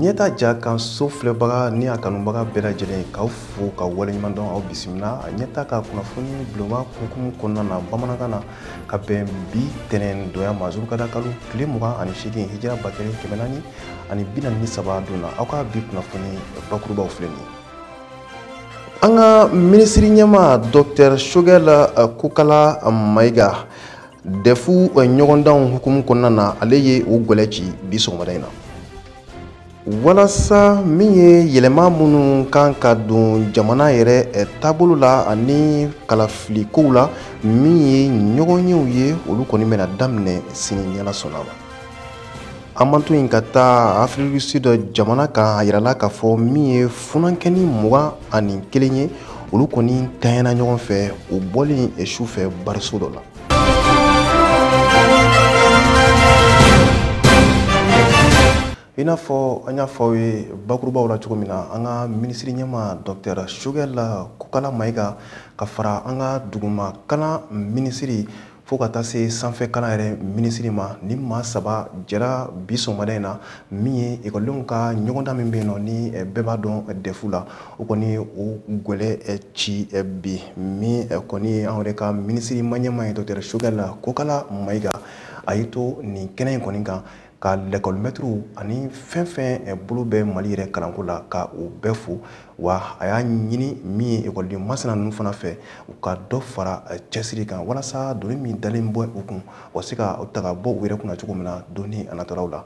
Ɲɛta ja kan so filɛbaga ni a kanubaga bɛɛ lajɛlen k'aw fo ka waleɲuman dɔn aw bisimila ɲɛta ka kunnafoni bulonba hukumu kɔnɔna na bamanankan na ka bɛn bi tɛnɛn donya ma zurukada kalo tile 28 hijira 1443 don na aw ka bi kunnafoni bakurubaw filɛ nin ye. An ka minisiri ɲɛmaa Dr Choguel Kokala Maïga DEF ɲɔgɔndanw hukumu kɔnɔna na ale ye o gwɛlɛ ci bi sɔgɔmada in na. Walasa min ye yɛlɛma minnu kan ka don jamana yɛrɛ taabolo la ani kalafilikow la min ye ɲɔgɔnyew ye olu kɔni bɛna daminɛ sini ni Ala sɔnna ma. An man to yen ka taa Afrique du Sud jamana kan a yirala k'a fɔ min ye funankɛni 21 ye olu kɔni tanyana ɲɔgɔn fɛ o bɔlen su fɛ bariso dɔ la. I n'a fɔ an y'a fɔ aw ye bakurubaw la cogo min na an ka minisiri ɲɛmaa Dr Choguel Kokala Maïga ka fara an ka duguma kalan minisiri fo ka taa se sanfɛ kalan yɛrɛ minisiri ma ni maa saba jɛra bi sɔgɔmada in na min ye ekɔlidenw ka ɲɔgɔndan min bɛ yen nɔ ni bɛɛ b'a dɔn DEF la o kɔni o gwɛlɛ ci bi min kɔni ye an yɛrɛ ka minisiri ɲɛmaa ye Dr Choguel Kokala Maïga a y'i to nin kɛnɛ in kɔni kan ka lɛkɔlimɛtiriw ani fɛn fɛn bolo bɛ Mali yɛrɛ kalanko la ka o bɛɛ fo wa a y'a ɲini min ye ekɔliden masina ninnu fana fɛ u ka dɔ fara cɛsiri kan walasa doni min dalen bɔ u kun u ka se ka ta ka bɔ u yɛrɛ kunna cogo min na doni a natɔlaw la.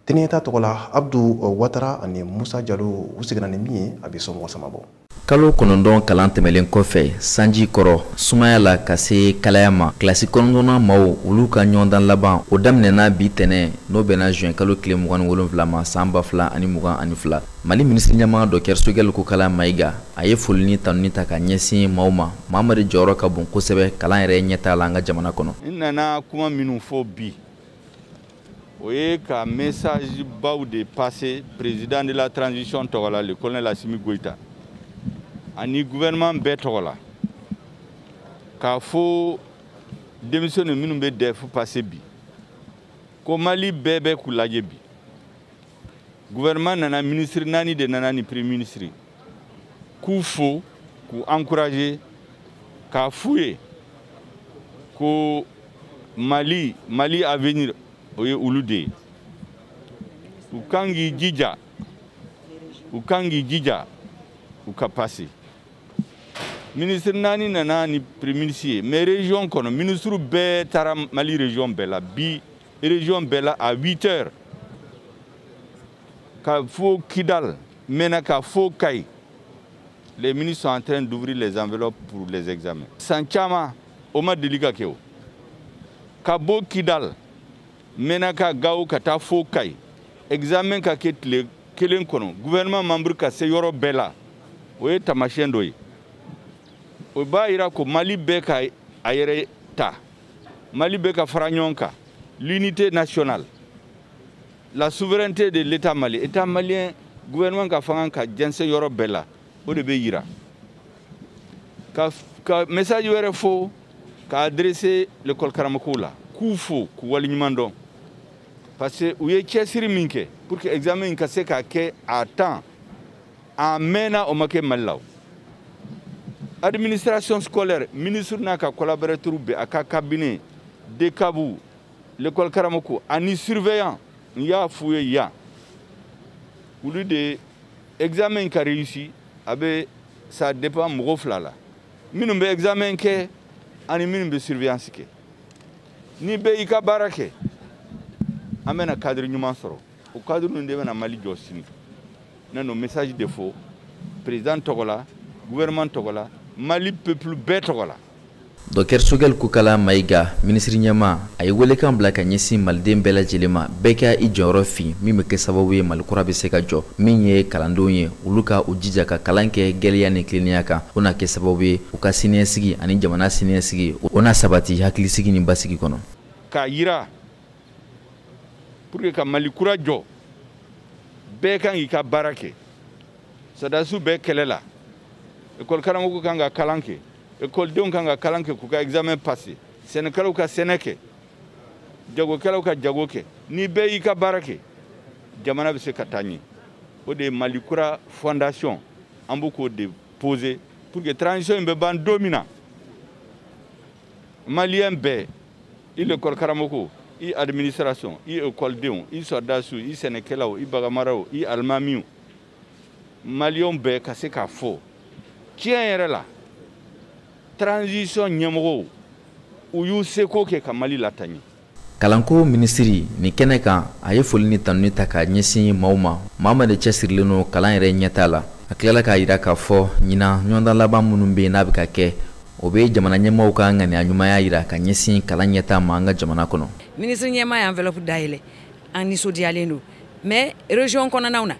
Tɛnɛta tɔgɔ la Abdou Ouattara ani Musa Jalo u seginna ni min ye a bɛ somɔgɔ sama bɔ. Kalo 9 kalan tɛmɛlen kɔfɛ sanji kɔrɔ sumaya la ka se kalaya ma kilasi 9nan maaw olu ka ɲɔgɔndan laban o daminɛna bi tɛnɛ n'o bɛnna juin kalo tile 27 ma san 2022. Mali minisiri ɲɛmaa Dr Choguel Kokala Maïga a ye foli ni tanuni ta ka ɲɛsin maaw ma maa de jɔyɔrɔ ka bon kosɛbɛ kalan yɛrɛ ɲɛtaa la an ka jamana kɔnɔ. N nana kuma minnu fɔ bi o ye ka message baw de passer président de la transition tɔgɔ la le colonel Assimi Goïta ani gouvernement bɛɛ tɔgɔ la k'a fɔ denmisɛnnin minnu bɛ DEF passer bi ko Mali bɛɛ bɛ k'u lajɛ bi. Gouvernement nana ministre 4 de nana ni premier ministre k'u fo k'u encourager k'a f'u ye ko Mali avenir o ye olu de ye. U kan k'i jija u ka passer. Ministre 4 nana ni premier ministre ye mais région kɔnɔ ministre bɛɛ taara Mali région bɛɛ la bi région bɛɛ la à 8 heures ka fo Kidal mena ka fo Kayi. Les ministres sont en train d'ouvrir les enveloppes pour les examens. San caman o ma deli ka kɛ o ka bɔ Kidal mena ka Gawo ka taa fo Kayi examen ka kɛ tile kelen kɔnɔ gouvernement membre ka se yɔrɔ bɛɛ la o ye taamasiyɛn dɔ ye. O b'a yira ko Mali bɛɛ ka a yɛrɛ ta Mali bɛɛ ka fara ɲɔgɔn kan l'unité nationale la souveraineté de l'État malien État malien gouvernement ka fanga ka jɛnsɛn yɔrɔ bɛɛ la o de bɛ yira. Ka message wɛrɛ fɔ ka adresser l'école karamɔgɔw la k'u fo k'u waleɲuman dɔn parce que u ye cɛsiri min kɛ pour que examen in ka se ka kɛ à temps a mɛnna o ma kɛ Mali la o. Administration scolaire ministre n'a ka collaborateur bɛɛ a ka cabinet DCAB l'école karamɔgɔ ani surveillant n y'a f'u ye yan olu de examen in ka réussi a bɛ ça dépend mɔgɔ fila la minnu bɛ examen kɛ ani minnu bɛ surveillance kɛ ni bɛɛ y'i ka baara kɛ an bɛna cadre ɲuman sɔrɔ o cadre ninnu de bɛna Mali jɔ sini. Ne n'o message de fɔ président tɔgɔ la gouvernement tɔgɔ la Mali peuple bɛɛ tɔgɔ la. Dr Choguel Kokalla Maïga, minisiri ɲɛmaa, a ye welekan bila ka ɲɛsin maliden bɛɛ lajɛlen ma, bɛɛ ka i jɔyɔrɔ fin min bɛ kɛ sababu ye Mali kura bɛ se ka jɔ. Min ye kalandenw ye, olu ka u jija ka kalan kɛ gɛlɛya ni tilennenya kan, o na kɛ sababu ye u ka siniɲɛsigi ani jamana siniɲɛsigi o na sabati hakilisigi ni basigi kɔnɔ. K'a yira pour que ka Mali kura jɔ, bɛɛ kan k'i ka baara kɛ. Sɔrɔdasiw bɛɛ kɛlɛ la, école karamɔgɔw kan ka kalan kɛ, ekɔlidenw kan ka kalan kɛ k'u ka examen passer, sɛnɛkɛlaw ka sɛnɛ kɛ, jagokɛlaw ka jago kɛ. Ni bɛɛ y'i ka baara kɛ, jamana bɛ se ka taa ɲɛ. O de ye Mali kura fondation, an b'o k'o de poser pour que transition in bɛ ban don min na, maliyɛn bɛɛ, i l'école karamɔgɔ, i administration, i ekɔlidenw, i sɔrɔdasiw, i sɛnɛkɛlaw, i baganmaraw, i alimamiw, maliyɛnw bɛɛ ka se k'a fɔ tiɲɛ yɛrɛ la, transition ɲɛmɔgɔw u y'u seko kɛ ka Mali lataaɲɛ. Kalanko minisiri nin kɛnɛ kan, a ye foli ni tanuni ta k'a ɲɛsin maaw ma, maa ma de cɛsirilen don kalan yɛrɛ ɲɛta la. A tilala k'a jira k'a fɔ ɲinan ɲɔgɔndan laban minnu bɛ yen n'a bɛ ka kɛ, o bɛ jamana ɲɛmaaw ka ŋaniya ɲumanya jira ka ɲɛsin kalan ɲɛta ma an ka jamana kɔnɔ. Minisiri ɲɛmaa ye enveloppe dayɛlɛ, an nisɔndiyalen don, mais région kɔnɔnaw na,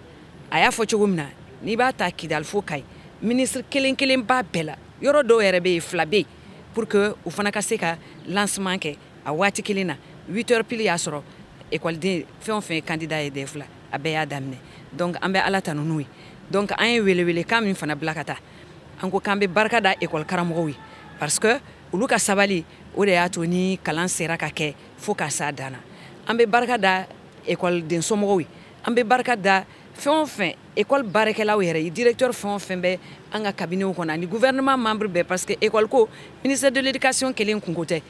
a y'a fɔ cogo min na, n'i b'a ta Kidali fo Kayi, ministre kelen kelen b'a bɛɛ la. Yɔrɔ dɔw yɛrɛ bɛ yen, fila bɛ yen, pour que u fana ka se ka lancement kɛ a waati kelen na. 8 heures pile y'a sɔrɔ ekɔliden fɛn o fɛn ye candidat ye DEF la, a bɛɛ y'a daminɛ. Donc an bɛ Ala tanu n'o ye. Donc an ye welewelekan min fana bila ka taa, an ko k'an bɛ barika da ekɔli karamɔgɔw ye, parce que olu ka sabali o de y'a to ni kalan sera ka kɛ fo ka s'a dan na. An bɛ barika da ekɔliden somɔgɔw ye, an bɛ barika da fɛn o fɛn école baarakɛlaw yɛrɛ ye, directeur fɛn o fɛn bɛ an ka cabinet kɔnɔ ani gouvernement membre bɛɛ, parce que école ko ministère de l'éducation kelen kunko tɛ,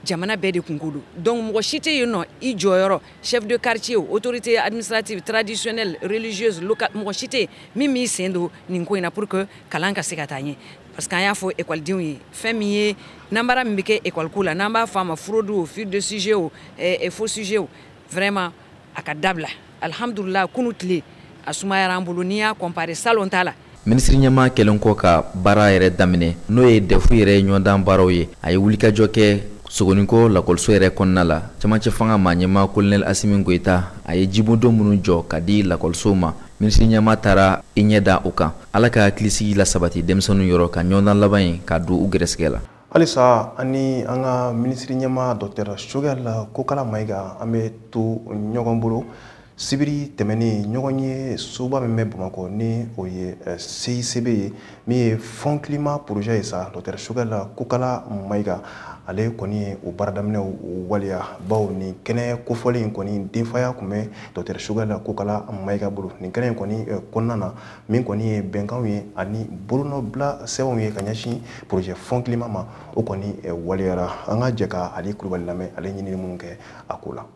jamana bɛɛ de kunko don. Donc mɔgɔ si tɛ yen nɔ i jɔyɔrɔ, chef de quartier, autorité administrative, traditionnelle, religieuse, locale, mɔgɔ si tɛ yen min b'i sen don nin ko in na pour que kalan ka se ka taa ɲɛ. Parce que an y'a fɔ ekɔlidenw ye, fɛn min ye nanbara min bɛ kɛ école ko la, n'an b'a fɔ a ma fraude o, fuite de sujet o, faux sujet o, vraiment a ka dabila. Alhamdulillah, kunu tile a sumayara an bolo n'i y'a comparer salon ta la. Minisiri ɲɛmaa kɛlen kɔ ka baara yɛrɛ daminɛ, n'o ye DEF yɛrɛ ye ɲɔgɔndan baaraw ye, a ye wulikajɔ kɛ Sogonikɔ lakɔliso yɛrɛ kɔnɔna la. Camancɛ fanga maa ɲɛmaa colonel Assimi Goïta, a ye jibondon minnu jɔ ka di lakɔlisow ma, minisiri ɲɛmaa taara i ɲɛ da o kan. Ala ka hakilisigi la sabati denmisɛnninw yɔrɔ ka ɲɔgɔndan laban in ka don u gɛrɛsɛgɛ la. Halisa ani an ka minisiri ɲɛmaa Dr Choguel Kokalla Maïga, an bɛ to ɲɔgɔn bolo. Sibiri tɛmɛnen, ɲɔgɔn ye soba min bɛ Bamakɔ ni o ye CICB ye, min ye Fonds Climat projet ye sa, Dr Choguel Kokalla Maïga ale kɔni ye o baara daminɛw waleya, bawo nin kɛnɛ kofɔlen in kɔni denfaya tun bɛ Dr Choguel Kokalla Maïga bolo. Nin kɛnɛ in kɔni kɔnɔna na, min kɔni ye bɛnkanw ye ani bolonɔbila sɛbɛnw ye ka ɲɛsin projet Fonds Climat ma, o kɔni waleyara. An ka jɛ ka Ali Kulubali lamɛn, ale ɲinini minnu kɛ a ko la.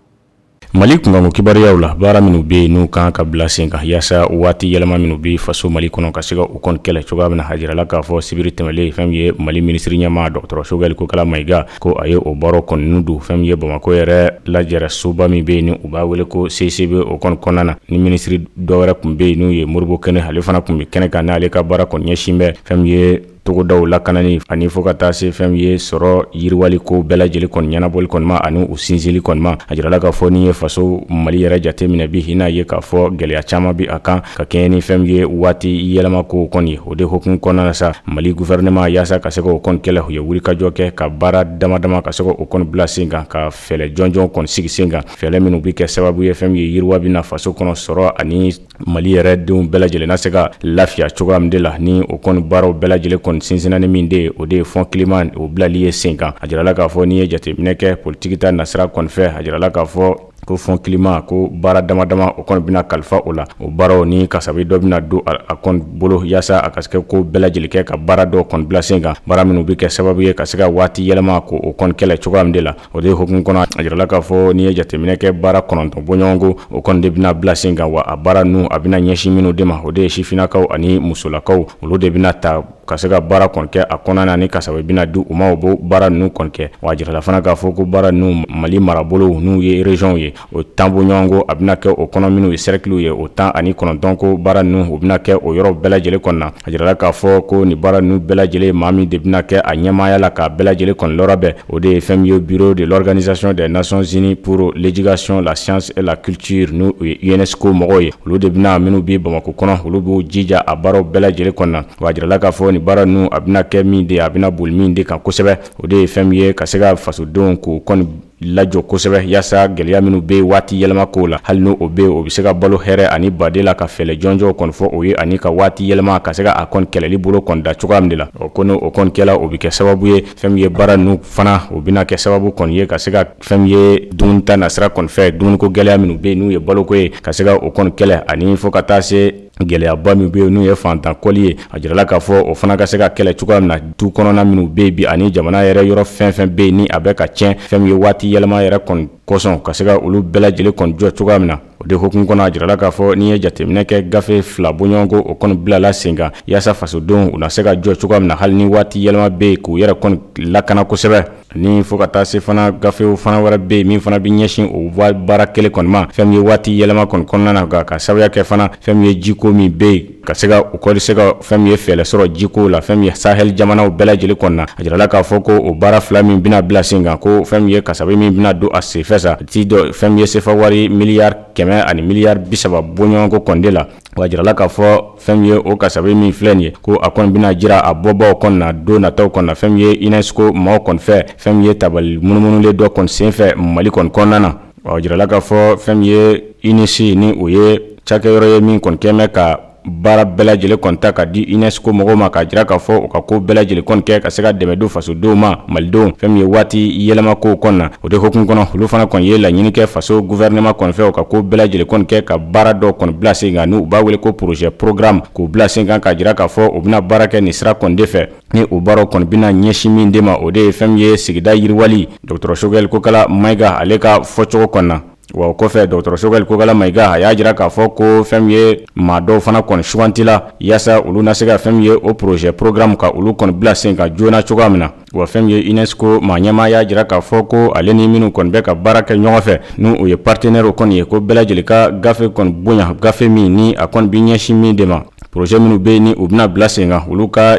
Mali kunkanko kibaruyaw la, baara minnu bɛ yen n'u kan ka bila sen kan yaasa waati yɛlɛma minnu bɛ faso Mali kɔnɔ ka se ka u kɔni kɛlɛ cogoya min na, a jirala k'a fɔ sibiri tɛmɛlen, fɛn min ye Mali minisiri ɲɛmaa dɔgɔtɔrɔ Choguel Kokalla Maïga, ko a ye o baaraw kɔni don fɛn min ye Bamakɔ yɛrɛ lajɛrɛ soba min bɛ yen ni u b'a wele ko CICB o kɔni kɔnɔna na. Ni minisiri dɔ wɛrɛ tun bɛ yen n'u ye Modibo Kɛnɛ, ale fana tun bɛ kɛnɛ kan, n'ale ka baara kɔni ɲɛsin bɛ fɛn min ye togodaw lakanani ani fo ka taa se fɛn min ye sɔrɔ yiriwali ko bɛɛ lajɛlen kɔni ɲɛnabɔli kɔni ma ani u sinsinli kɔni ma. A jirala k'a fɔ n'i ye faso Mali yɛrɛ jateminɛ bi, i n'a ye k'a fɔ gɛlɛya caman bi a kan ka kɛɲɛ ni fɛn min ye waati yɛlɛma ko kɔni ye. O de hukumu kɔnɔna na sa, Mali gouvernement yaasa ka se k'o kɔni kɛlɛ, u ye wulikajɔ kɛ ka baara dama dama ka se k'o kɔni bila sen kan, ka fɛɛrɛ jɔnjɔn kɔni sigi sen kan, fɛɛrɛ minnu bɛ kɛ sababu ye fɛn min ye yiriwa bɛ na faso kɔnɔ, sɔrɔ ani Mali yɛrɛ denw bɛɛ lajɛlen na se ka lafiya cogoya min de la. Ni o kɔni baaraw bɛɛ lajɛlen kɔni sinsinna ni min de ye, o de ye Fonds Climat o bilali ye sen kan. A jirala k'a fɔ n'i ye jateminɛ kɛ politiki ta nasira kɔni fɛ, a jirala k'a fɔ ko Fonds Climat ko baara dama dama o kɔni bɛna kalifa o la. O baaraw ni kasabi dɔ bɛna don a kɔni bolo yaasa a ka se ko bɛɛ lajɛlen kɛ ka baara dɔw kɔni bila sen kan, baara minnu bɛ kɛ sababu ye ka se ka waati yɛlɛma ko o kɔni kɛlɛ cogoya min de la. O de hukumu kɔnɔ, a jirala k'a fɔ n'i ye jateminɛ kɛ baara 9 bɔɲɔgɔnko o kɔni de bɛna bila sen kan. Wa a baara ninnu a bɛna ɲɛsin minnu de ma, o de ye sifinnakaw ani musolakaw, olu de bɛna ta ka se ka baara kɔni kɛ a kɔnɔna na, ni kasabi bɛna di u ma, u b'o baara ninnu kɔni kɛ. Wa a jirala fana k'a fɔ ko baara ninnu Mali marabolow n'u ye région ye, ye o 10 bɔɲɔgɔnko a bɛna kɛ o kɔnɔ minnu ye cercle ye o 19 ko baara ninnu o bɛna kɛ o yɔrɔ bɛɛ lajɛlen kɔnɔ na. A jirala k'a fɔ ko nin baara ninnu bɛɛ lajɛlen maa min de bɛna kɛ a ɲɛmaaya la k'a bɛɛ lajɛlen kɔni lɔrɔbɛn, o de ye fɛn min ye Bureau de l'Organisation des Nations Unies pour l'éducation, la science et la culture, n'o ye UNESCO mɔgɔw ye. Olu de bɛna minnu bɛ Bamakɔ kɔnɔ, olu b'u jija a baaraw bɛɛ lajɛlen kɔnɔ na. Wa a jirala k'a fɔ nin baara ninnu a bɛna kɛ min de ye, a bɛna boli min de kan kosɛbɛ, o de ye fɛn min ye ka se ka fasodenw k'u kɔni lajɔ kosɛbɛ yaasa gɛlɛya minnu bɛ waati yɛlɛma kow la, hali n'o bɛ yen, o bɛ se ka balo hɛrɛ ani baden la, ka fɛɛrɛ jɔnjɔnw kɔni fɔ o ye, ani ka waati yɛlɛma ka se ka a kɔni kɛlɛli bolo kɔni da cogoya min de la. O ko n'o kɔni kɛla, o bɛ kɛ sababu ye fɛn min ye baara ninnu fana o bɛna kɛ sababu kɔni ye ka se ka fɛn min ye dumuni ta nasira kɔni fɛ, dumuniko gɛlɛya minnu bɛ yen n'u ye baloko ye, ka se ka o kɔni kɛlɛ, ani fo ka taa se gɛlɛyaba min bɛ yen n'u ye fantan kɔli ye. A jirala k'a fɔ o fana ka se ka kɛlɛ cogoya min na du kɔnɔna minnu bɛ yen bi, ani jamana yɛrɛ yɔrɔ fɛn fɛn bɛ yen ni a bɛ ka tiɲɛ fɛn min ye waati yɛlɛma yɛrɛ kɔni kosɔn, ka se ka olu bɛɛ lajɛlen kɔni jɔ cogoya min na. O de hukumu kɔnɔ, a jirala k'a fɔ n'i ye jateminɛ kɛ, gafe 2 bɔɲɔgɔnko o kɔni bilala sen kan yaasa fasodenw u na se ka jɔ cogoya min na hali ni waati yɛlɛma bɛ yen, k'u yɛrɛ kɔni lakana kosɛbɛ. Ni fo ka taa se fana gafew fana wɛrɛ bɛ yen min fana bɛ ɲɛsin o baara kelen kɔni ma fɛn min ye waati yɛlɛma kɔni kɔnɔna na, ka sababuya kɛ fana fɛn min ye jiko min bɛ yen, ka se ka u kɔni se ka fɛn min ye fɛɛrɛ sɔrɔ jiko la fɛn min ye Sahel jamanaw bɛɛ lajɛlen kɔnɔna na. A jirala k'a fɔ ko o baara 2 min bɛna bila sen kan, ko fɛn min ye kasabi min bɛna don a senfɛ sa ti dɔ fɛn min ye sefa wari miliyari 100 ani miliyari 30 bɔɲɔgɔnko kɔni de la. Wa jirala k'a fɔ fɛn min ye o kasabi min filɛ nin ye, ko a kɔni bɛna jira a bɔbaw kɔni na don nataw kɔni na, fɛn min ye UNESCO maaw kɔni fɛ, fɛn min ye tabali munumunulen dɔ kɔni senfɛ Mali kɔni kɔnɔna na. Wa jirala k'a fɔ fɛn min ye UNICI, ni o ye cakɛyɔrɔ ye min kɔni kɛn bɛ ka baara bɛɛ lajɛlen kɔni ta ka di UNESCO mɔgɔw ma, k'a jira k'a fɔ u ka ko bɛɛ lajɛlen kɔni kɛ ka se ka dɛmɛ don fasodenw ma, malidenw, fɛn min ye waati yɛlɛma kow kɔni na. O de hukumu kɔnɔ, olu fana kɔni ye laɲini kɛ faso gouvernement kɔni fɛ, u ka ko bɛɛ lajɛlen kɔni kɛ ka baara dɔw kɔni bila sen kan, n'u b'a wele ko projet programme, k'u bila sen kan k'a jira k'a fɔ u bɛna baara kɛ nin sira kɔni de fɛ. Ni o baaraw kɔni bɛna ɲɛsin min de ma, o de ye fɛn min ye sigida yiriwali, Dr Choguel Kokalla Maïga ale ka fɔcogo kɔni na. Wa o kɔfɛ, Dr Choguel Kokalla Maïga a y'a jira k'a fɔ ko fɛn min ye maa dɔw fana kɔni sugantila yaasa olu na se ka fɛn min ye o projet programme ka olu kɔni bila sen kan joona cogoya min na. Wa fɛn min ye UNESCO maa ɲɛmaa y'a jira k'a fɔ ko ale ni minnu kɔni bɛ ka baara kɛ ɲɔgɔn fɛ, n'u o ye partenaire kɔni ye, ko bɛɛ lajɛlen ka gafe kɔni bonya, gafe min ni a kɔni bɛ ɲɛsin min de ma, projet minnu bɛ yen ni u bɛna bila sen kan, olu ka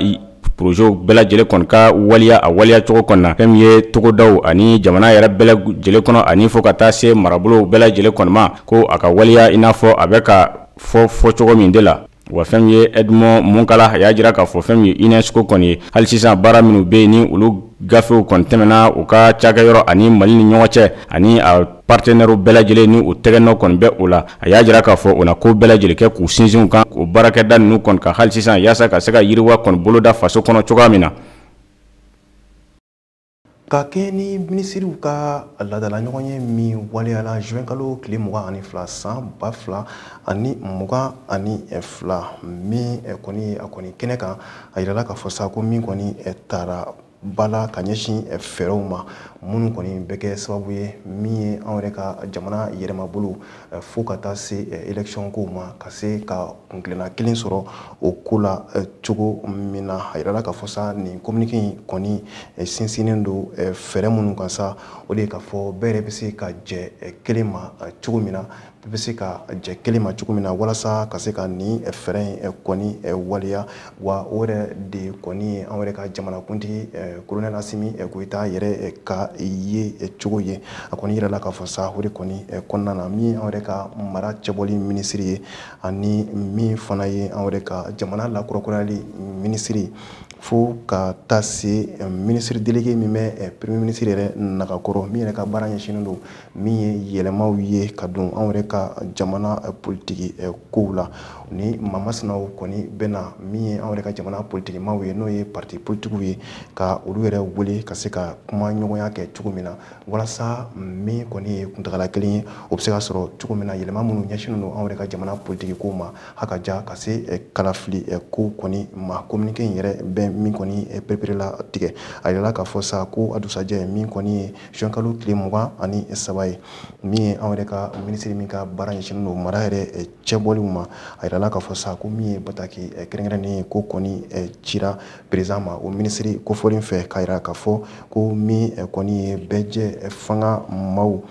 projet bɛɛ lajɛlen kɔni ka waliya a waliya cogo kɔni na, fɛn min ye togodaw ani jamana yɛrɛ bɛɛ lajɛlen kɔnɔ, ani fo ka taa se marabolow bɛɛ lajɛlen kɔni ma, ko a ka waliya i n'a fɔ a bɛ ka fɔ fɔcogo min de la. Wa fɛn min ye Edmond Munkala, a y'a jira k'a fɔ fɛn min ye UNESCO kɔni ye, hali sisan baara minnu bɛ yen ni olu gafew kɔni tɛmɛna u ka cakɛyɔrɔ ani Mali ni ɲɔgɔn cɛ, ani a partenaires bɛɛ lajɛlen ni u tɛgɛnɔ kɔni bɛ o la, a y'a jira k'a fɔ o na ko bɛɛ lajɛlen kɛ k'u sinsin kan o baarakɛda ninnu kɔni kan hali sisan yaasa ka se ka yiriwa kɔni boloda faso kɔnɔ cogoya min na. Ka kɛ ni minisiriw ka laadala ɲɔgɔn ye min waleyala juin kalo tile 22 san 2022, min kɔni a kɔni kɛnɛ kan, a yirala k'a fɔ sa ko min kɔni taara bala ka ɲɛsin fɛɛrɛw ma minnu kɔni bɛ kɛ sababu ye min ye anw yɛrɛ ka jamana yɛrɛmabolo fo ka taa se élection kow ma, ka se ka kuntilenna kelen sɔrɔ o ko la cogo min na. A yirala k'a fɔ sa nin communiqué in kɔni sinsinnen don fɛɛrɛ minnu kan sa, o de ye k'a fɔ bɛɛ yɛrɛ bɛ se ka jɛ kelen ma cogo min na, bɛɛ bɛ se ka jɛ kelen ma cogo min na walasa ka se ka nin fɛɛrɛ in kɔni waleya. Wa o yɛrɛ de kɔni ye anw yɛrɛ ka jamanakuntigi colonel Assimi Goïta yɛrɛ ka ye cogo ye. A kɔni yirala k'a fɔ sa o de kɔni kɔnɔna na, min anw yɛrɛ ka mara cɛbɔli minisiri ye, ani min fana ye anw yɛrɛ ka jamana lakurakurayali minisiri, fo ka taa se ministre délégué min bɛ premier ministre yɛrɛ nagakɔrɔ, min yɛrɛ ka baara ɲɛsinnen don min ye yɛlɛmaw ye ka don anw yɛrɛ ka jamana politiki kow la, ni mamasinaw kɔni bɛna min ye anw yɛrɛ ka jamana politikimaw ye, n'o ye parti politikiw ye, ka olu yɛrɛ wele ka se ka kuma ɲɔgɔnya kɛ cogo min na walasa min kɔni ye kuntagala kelen ye, o bɛ se ka sɔrɔ cogo min na, yɛlɛma minnu ɲɛsinnen don anw yɛrɛ ka jamana politiki kow ma, ha ka ja ka se kalafili kow kɔni ma. Communiqué in yɛrɛ bɛ min kɔni pereperela tigɛ, a yirala k'a fɔ sa ko a dugusajɛ min kɔni ye juin kalo tile 23 ye, min ye anw yɛrɛ ka minisiri min ka baara ɲɛsinnen don mara yɛrɛ cɛbɔliw ma, a yirala k'a fɔ sa ko min ye bataki kɛrɛnkɛrɛnnen ye ko kɔni cira président ma o minisiri kofɔlen fɛ, k'a yira k'a fɔ ko min kɔni ye bɛɛjɛ fanga maaw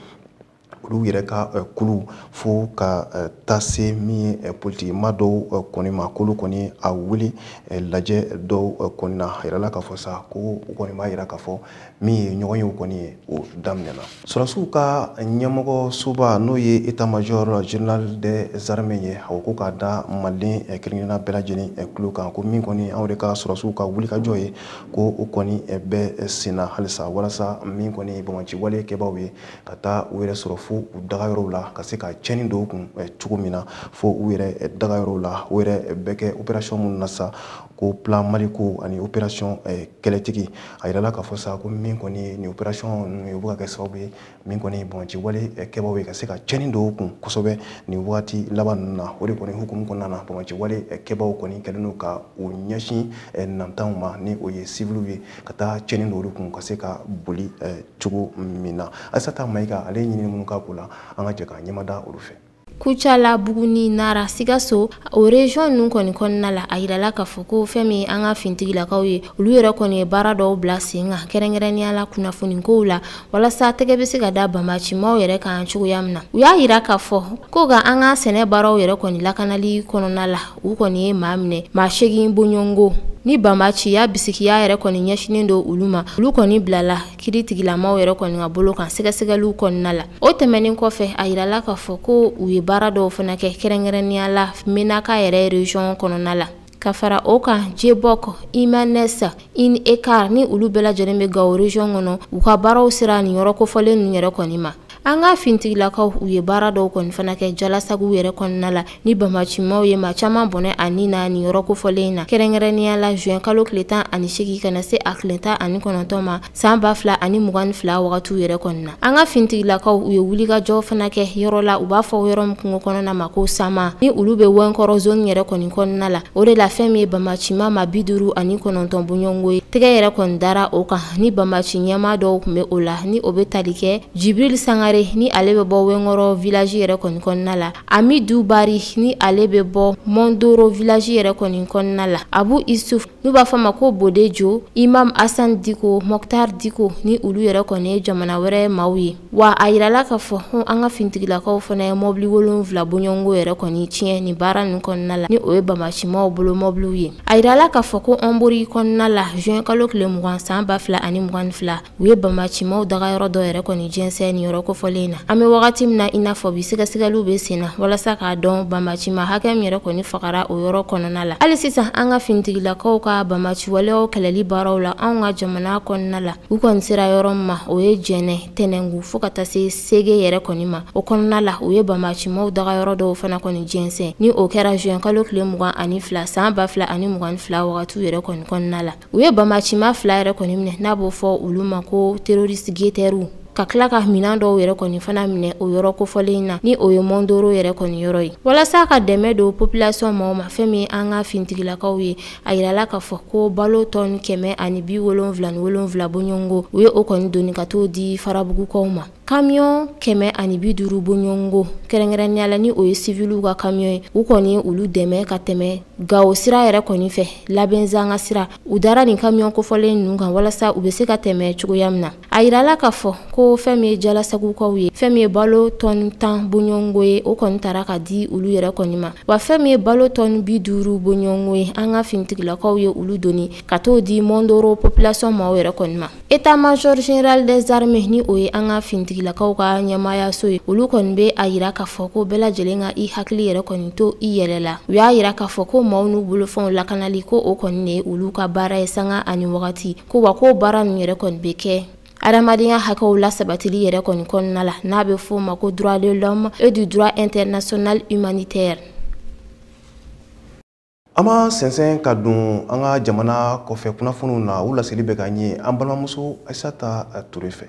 olu yɛrɛ ka kulu fo ka taa se min ye politiki maa dɔw kɔni ma, k'olu kɔni a wuli lajɛ dɔw kɔni na. A yirala k'a fɔ sa ko u kɔni b'a yira k'a fɔ min ye ɲɔgɔn ye o kɔni ye o daminɛna. Sɔrɔdasiw ka ɲɛmɔgɔ soba n'o ye état-major général des armées ye, a ko k'a da Maliden kelen-kelenna bɛɛ lajɛlen tulo kan ko min kɔni anw de ka sɔrɔdasiw ka wulikajɔ ye, ko o kɔni bɛ sen na halisa, walasa min kɔni banbaanci wale kɛbaaw ye ka taa u yɛrɛ sɔrɔ fo u dagayɔrɔw la, ka se ka tiɲɛni don u kun cogo min na fo u yɛrɛ dagayɔrɔw la. O yɛrɛ bɛ kɛ opération minnu na sa, ko plan Maliko ani opération kɛlɛtigi. A yirala k'a fɔ sa ko min kɔni ye nin opération ninnu ye, u bɛ ka kɛ sababu ye min kɔni banbaanci wale kɛbaaw ye ka se ka tiɲɛni don u kun kosɛbɛ nin waati laban ninnu na. O de kɔni hukumu kɔnɔna na, banbaanci wale kɛbaaw kɔni kɛlen don ka u ɲɛsin nantanw ma, ni o ye civiliw ye, ka taa tiɲɛni don olu kun ka se ka boli cogo min na. Aïssata Maïga, ale ye ɲinini minnu k'a ko la, an ka jɛ k'a ɲɛmada olu fɛ. Kucala, Buguni, Nara, Sikaso, o région ninnu kɔni kɔnɔna la, a yirala k'a fɔ ko fɛn min an ka fintigilakaw ye, olu yɛrɛ kɔni ye baara dɔw bila sen kan, kɛrɛnkɛrɛnnenya la kunnafonikow la, walasa tɛgɛ bɛ se ka da banbaancimaw yɛrɛ kan cogoya min na. U y'a yira k'a fɔ ko ka an ka sɛnɛ baaraw yɛrɛ kɔni lakanali kɔnɔna la, u kɔni ye maa minɛ maa 8 bɔɲɔgɔnko ni banbaanciya bisikiya yɛrɛ kɔni ɲɛsinnen don olu ma. Olu kɔni bilala kiiritigilamaw yɛrɛ kɔni ka bolo kan sɛgɛsɛgɛliw kɔnɔna la. O tɛmɛnen kɔfɛ, a yirala k'a fɔ ko u ye baara dɔw fana kɛ, kɛrɛnkɛrɛnnenya la Menaka yɛrɛ région kɔnɔna la. Ka fara o kan, Jebok, Imanès, In Ekar, ni olu bɛɛ lajɛlen bɛ Gawo région kɔnɔ, u ka baaraw sera nin yɔrɔ kofɔlen ninnu yɛrɛ kɔni ma. An ka fintigilakaw, u ye baara dɔw kɔni fana kɛ Jalasagu yɛrɛ kɔnɔna la, ni banbaancimaw ye maa caman bɔnɛ a ni na nin yɔrɔ kofɔlen in na, kɛrɛnkɛrɛnnenya la juin kalo tile 18 ka na se a tile 19 ma san 2022 wagatiw yɛrɛ kɔni na. An ka fintigilakaw, u ye wulikajɔ fana kɛ yɔrɔ la, u b'a fɔ yɔrɔ min kungo kɔnɔna ma ko Sama, ni olu bɛ Wɛnkɔrɔ zone yɛrɛ kɔni kɔnɔna la. O de la, fɛn min ye banbaancima maa 59 bɔɲɔgɔnko ye, tɛgɛ yɛrɛ kɔni dara o kan, ni banbaanci ɲɛmaa dɔw tun bɛ o la, ni o bɛ tali kɛ Jibril Sangare, ni ale bɛ bɔ Wɛnkɔrɔ village yɛrɛ kɔni kɔnɔna la, Amidou Bari, ni ale bɛ bɔ Mondoro village yɛrɛ kɔni kɔnɔna la, Abu Isuf, n'u b'a fɔ a ma ko Bodejo, Imam Hassan Diko, Mokhtar Diko, ni olu yɛrɛ kɔni ye jamana wɛrɛ maaw ye. Wa a yirala k'a fɔ ko an ka fintigilakaw fana ye mɔbili 7 bɔɲɔgɔnko yɛrɛ kɔni tiɲɛ nin baara ninnu kɔnɔna la, ni o ye banbaancimaw bolo mɔbiliw ye. A yirala k'a fɔ ko Hombori kɔnɔna la, juin kalo tile 20 san 2022, u ye banbaancimaw dagayɔrɔ dɔ yɛrɛ kɔni jɛnsɛn nin yɔrɔ kofɔlen na. An bɛ wagati min na i n'a fɔ bi, sɛgɛsɛgɛliw bɛ sen na walasa k'a dɔn banbaacima hakɛ min yɛrɛ kɔni fagara o yɔrɔ kɔnɔna la. Hali sisan, an ka fintigilakaw ka banbaaci waleyaw kɛlɛli baaraw la anw ka jamana kɔnɔna la, u kɔni sera yɔrɔ min ma, o ye Jɛnɛ, Tɛnɛngu, fo ka taa se Sege yɛrɛ kɔni ma. O kɔnɔna la, u ye banbaacimaw dagayɔrɔ dɔw fana kɔni jɛnsɛn, ni o kɛra juin kalo tile 22 san 2022 wagatiw yɛrɛ kɔni kɔnɔna la. U ye banbaacima fila yɛrɛ kɔni minɛ, n'a b'o fɔ olu ma ko terroriste guetteurw, ka tila ka minɛn dɔw yɛrɛ kɔni fana minɛ o yɔrɔ kofɔlen in na, ni o ye Mondoro yɛrɛ kɔni yɔrɔ ye, walasa ka dɛmɛ don population maaw ma. Fɛn min an ka fintigilakaw ye, a yirala k'a fɔ ko balo tɔni 177 bɔɲɔgɔnko, u ye o kɔni doni ka t'o di Farabugukaw ma. Camion 150 bɔɲɔgɔnko, kɛrɛnkɛrɛnnenya la ni o ye civiliw ka camion ye, u kɔni ye olu dɛmɛ ka tɛmɛ Gawo sira yɛrɛ kɔni fɛ, Labɛnzanga sira. U dara nin camion kofɔlen ninnu kan walasa u bɛ se ka tɛmɛ cogoya min na. A yirala k'a fɔ ko fɛn min ye Jalasagukaw ye, fɛn min ye balo tɔni 10 bɔɲɔgɔnko ye, o kɔni taara ka di olu yɛrɛ kɔni ma. Wa fɛn min ye balo tɔni 50 bɔɲɔgɔnko ye, an ka fintigilakaw ye olu doni ka t'o di Mondoro population maaw yɛrɛ kɔni ma. État-major général des armées, ni o ye an ka fintigilakaw ka ɲɛmaayaso ye, olu kɔni bɛ a yira k'a fɔ ko bɛɛ lajɛlen ka i hakili yɛrɛ kɔni to i yɛrɛ la. U y'a yira k'a fɔ ko maaw n'u bolofɛnw lakanali, ko o kɔni de ye olu ka baara ye sanga ani wagati, ko wa ko baara ninnu yɛrɛ kɔni bɛ kɛ adamadenya hakɛw la sabatili yɛrɛ kɔni kɔnɔna la, n'a bɛ f'o ma ko droit de l'homme et du droit international humanitaire. An ma sɛnsɛn ka don an ka jamana kɔfɛ kunnafoniw na. U laseli bɛ ka ɲɛ an balimamuso Aïssata Touré fɛ.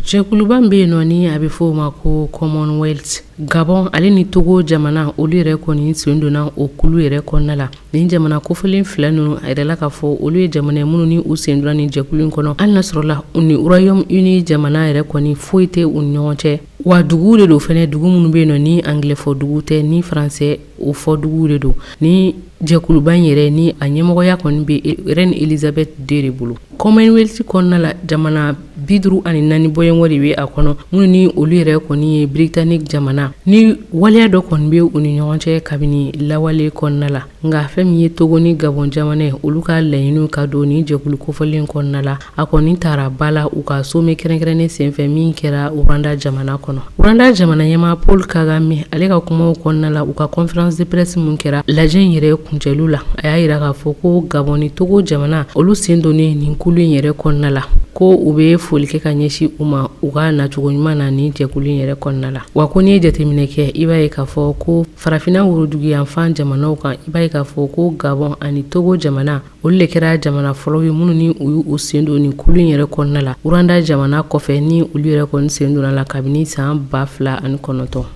Jɛkuluba min bɛ yen nɔ, ni a bɛ fɔ o ma ko Commonwealth, Gabon ale ni Togo jamana, olu yɛrɛ kɔni sen donna o kulu yɛrɛ kɔnɔna la. Nin jamana kofɔlen fila ninnu, a yɛrɛla k'a fɔ olu ye jamana ye minnu ni u sen donna nin jɛkulu in kɔnɔ, hali n'a sɔrɔla u ni Royaume-Uni jamana yɛrɛ kɔni foyi tɛ u ni ɲɔgɔn cɛ. Wa duguw de don fɛnɛ, dugu minnu bɛ yen nɔ ni angilɛ fɔ dugu tɛ, ni faransɛ o fɔ duguw de don. Ni jɛkuluba in yɛrɛ, ni a ɲɛmɔgɔya kɔni bɛ Reine Elizabeth II de bolo, Commonwealth kɔnɔna la, jamana 54 bɔɲɔgɔn de bɛ a kɔnɔ, minnu ni olu yɛrɛ kɔni ye Britannique jamana ni waleya dɔ kɔni bɛ u ni ɲɔgɔn cɛ kabini lawale kɔnɔna la. Nka fɛn min ye Togo ni Gabon jamana ye, olu ka laɲiniw ka don ni jɛkulu kofɔlen kɔnɔna la, a kɔni taara ba la u ka sommet kɛrɛnkɛrɛnnen senfɛ min kɛra Rwanda jamana kɔnɔ. Rwanda jamana ɲɛmaa Paul Kagame, ale ka kumaw kɔnɔna la, u ka conférence de presse mun kɛra lajɛ in yɛrɛ kuncɛli la, a y'a yira k'a fɔ ko Gabon ni Togo jamana olu sen donnen nin kulu in yɛrɛ kɔnɔna la, ko u bɛ foli kɛ ka ɲɛsin u ma u ka nacogo ɲuman na nin jɛkulu in yɛrɛ kɔnɔna la. Wa ko n'i ye jateminɛ kɛ, i b'a ye k'a fɔ ko farafinna woroduguyanfan jamanaw kan, i b'a ye k'a fɔ ko Gabon ani Togo jamana olu de kɛra jamana fɔlɔ ye minnu ni u y'u sen don nin kulu in yɛrɛ kɔnɔna la, Rwanda jamana kɔfɛ ni olu yɛrɛ kɔni sen donna la kabini san 2009.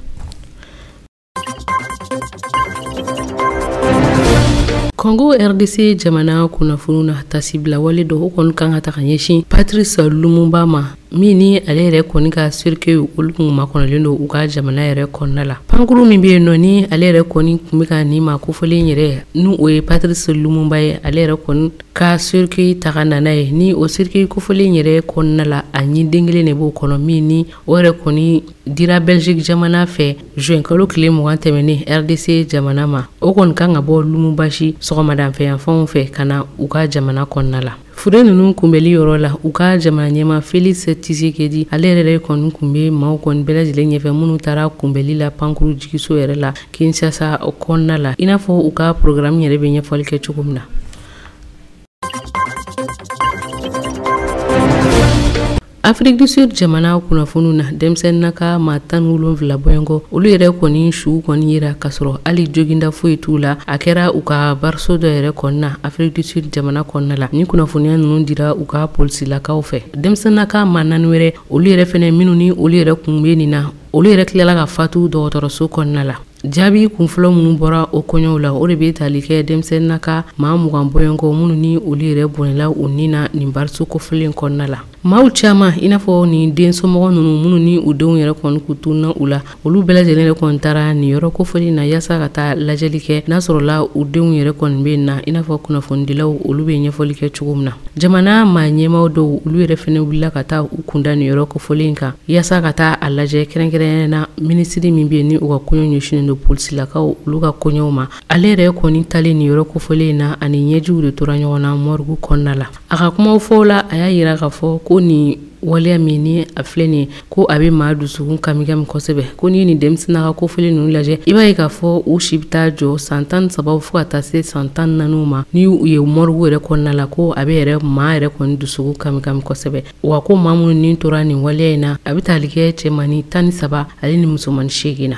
Congo RDC jamana kunnafoniw na, tasibila wale dɔ o kɔni kan ka ta ka ɲɛsin Patrice Lumumba ma, min ni ale yɛrɛ kɔni ka cercueil olu kun makɔnɔlen don u ka jamana yɛrɛ kɔnɔna la. Pankuru min bɛ yen nɔ ni ale yɛrɛ kɔni tun bɛ ka nin maa kofɔlen yɛrɛ, n'o o ye Patrice Lumumba ye, ale yɛrɛ kɔni ka cercueil ta ka na n'a ye. Ni o cercueil kofɔlen yɛrɛ kɔnɔna la, a ɲi den kelen de b'o kɔnɔ, min ni o yɛrɛ kɔni dira Belgique jamana fɛ juin kalo tile 20 tɛmɛnen RDC jamana ma. O kɔni kan ka bɔ Lumumbashi sɔgɔmadanfɛyanfanw fɛ ka na u ka jamana kɔnɔna la. Fure ninnu kunbɛli yɔrɔ la, u ka jamana ɲɛmaa Félix Tshisekedi, ale yɛrɛ kɔni tun bɛ maaw kɔni bɛɛ lajɛlen ɲɛfɛ minnu taara kunbɛli la pankuru jigiso yɛrɛ la Kinshasa kɔnɔna la, i n'a fɔ u ka programme yɛrɛ bɛ ɲɛfɔli kɛ cogo min na. Afrique du Sud jamana kunnafoniw na, denmisɛnnin ka maa 17 bɔɲɔgɔn olu yɛrɛ kɔni su kɔni yera k'a sɔrɔ hali joginda foyi t'u la. A kɛra u ka bariso dɔ yɛrɛ kɔnɔna Afrique du Sud jamana kɔnɔna la. Ni kunnafoniya ninnu dira u ka polisilakaw fɛ. Denmisɛnnin ka maa 4 wɛrɛ olu yɛrɛ fɛnɛ minnu ni olu yɛrɛ kun bɛ nin na, olu yɛrɛ tilala ka fatu dɔgɔtɔrɔso kɔnɔna la. Jaabi kunfɔlɔ minnu bɔra o kɔɲɔw la, o de bɛ tali kɛ denmisɛnnin ka maa 20 bɔɲɔgɔn minnu ni olu yɛrɛ bɔnɛla u ni na nin bariso kofɔlen kɔnɔna la. Maaw caman, i n'a fɔ nin den somɔgɔ ninnu minnu ni u denw yɛrɛ kɔni kun tununna u la, olu bɛɛ lajɛlen yɛrɛ kɔni taara nin yɔrɔ kofɔlen na yaasa ka taa lajɛli kɛ n'a sɔrɔla u denw yɛrɛ kɔni bɛ na, i n'a fɔ kunnafonidilaw olu bɛ ɲɛfɔli kɛ cogo min na. Jamana maa ɲɛmaaw dɔw olu yɛrɛ fɛnɛ wulila ka taa u kunda nin yɔrɔ kofɔlen kan yaasa ka taa a lajɛ, kɛrɛnkɛrɛnnenya na minisiri min bɛ yen ni u ka kɔɲɔ ɲɛsinnen don polisilakaw olu ka kɔɲɔw ma. Ale yɛrɛ kɔni talen nin yɔrɔ kofɔlen in na, ani ɲɛjiw de tora ɲɔgɔn na morgue kɔnɔna la. A ka kumaw fɔw la, a y'a yira k'a fɔ ko nin waleya min ni a filɛ nin ye, ko a bɛ maa dusukun kamikami kosɛbɛ. Ko n'i ye nin denmisɛnnin ka kofɔlen ninnu lajɛ, i b'a ye k'a fɔ u si bɛ taa jɔ san 13 fo ka taa se san 14 ma, ni u ye morgue yɛrɛ kɔnɔna la, ko a bɛ yɛrɛ maa yɛrɛ kɔni dusukun kamikami kosɛbɛ. Wa ko maa minnu ni tora nin waleya in na, a bɛ tali kɛ cɛmannin 13 ale ni musomannin 8 na.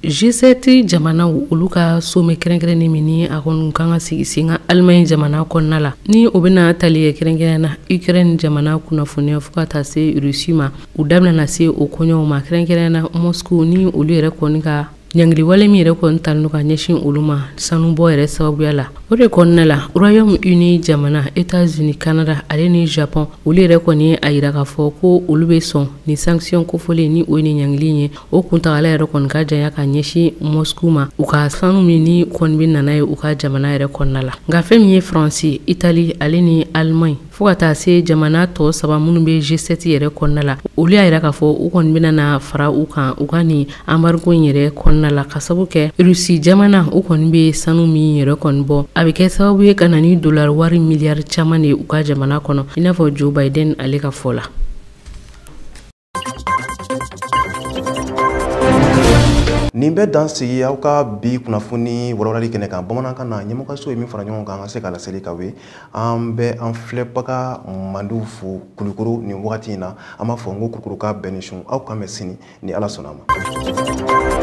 G7 jamanaw olu ka sommet kɛrɛnkɛrɛnnen min ni a kɔni kan ka sigi sen kan Allemagne jamana kɔnɔna la, ni o bɛna tali kɛ kɛrɛnkɛrɛnnen na Ukraine jamana kunnafoniya fo ka taa se Russie ma, u da bɛna se o kɔɲɔw ma, kɛrɛnkɛrɛnnen na Moscou ni olu yɛrɛ kɔni ka ɲangili wale min yɛrɛ kɔni talen don ka ɲɛsin olu ma sanubɔ yɛrɛ sababuya la. O de kɔnɔna la, Royaume-Uni jamana, États-Unis, Canada ale ni Japon olu yɛrɛ kɔni a yira k'a fɔ ko olu bɛ sɔn ni sanction kofɔlen ni o ye nin ɲangili ye, o kuntagala yɛrɛ kɔni ka janya ka ɲɛsin Moscou ma, u ka sanu min ni kɔni bɛ nana ye u ka jamana yɛrɛ kɔnɔna la. Nka fɛn min ye Faransi, Italie ale ni Allemagne fo ka taa se jamana tɔ 3 minnu bɛ G7 yɛrɛ kɔnɔna la, olu y'a yira k'a fɔ u kɔni bɛna na fara u kan u ka nin embargo in yɛrɛ kɔnɔna la, ka sababu kɛ Russie jamana u kɔni bɛ sanu min yɛrɛ kɔni bɔ, a bɛ kɛ sababu ye ka na ni dollar wari miliyari caman de ye u ka jamana kɔnɔ, i n'a fɔ Joe Biden ale ka fɔ la. Nin bɛ dan sigi aw ka bi kunnafoni walawalali kɛnɛ kan bamanankan na. Ɲɛmɔgɔso ye min fara ɲɔgɔn kan an ka se ka laseli k'aw ye. An bɛ an filɛbaga mandiw fo Kulukoro nin wagati in na. An b'a fɔ n ko Kulukoro ka bɛn ni sun. Aw kan bɛn sini ni Ala sɔnna a ma.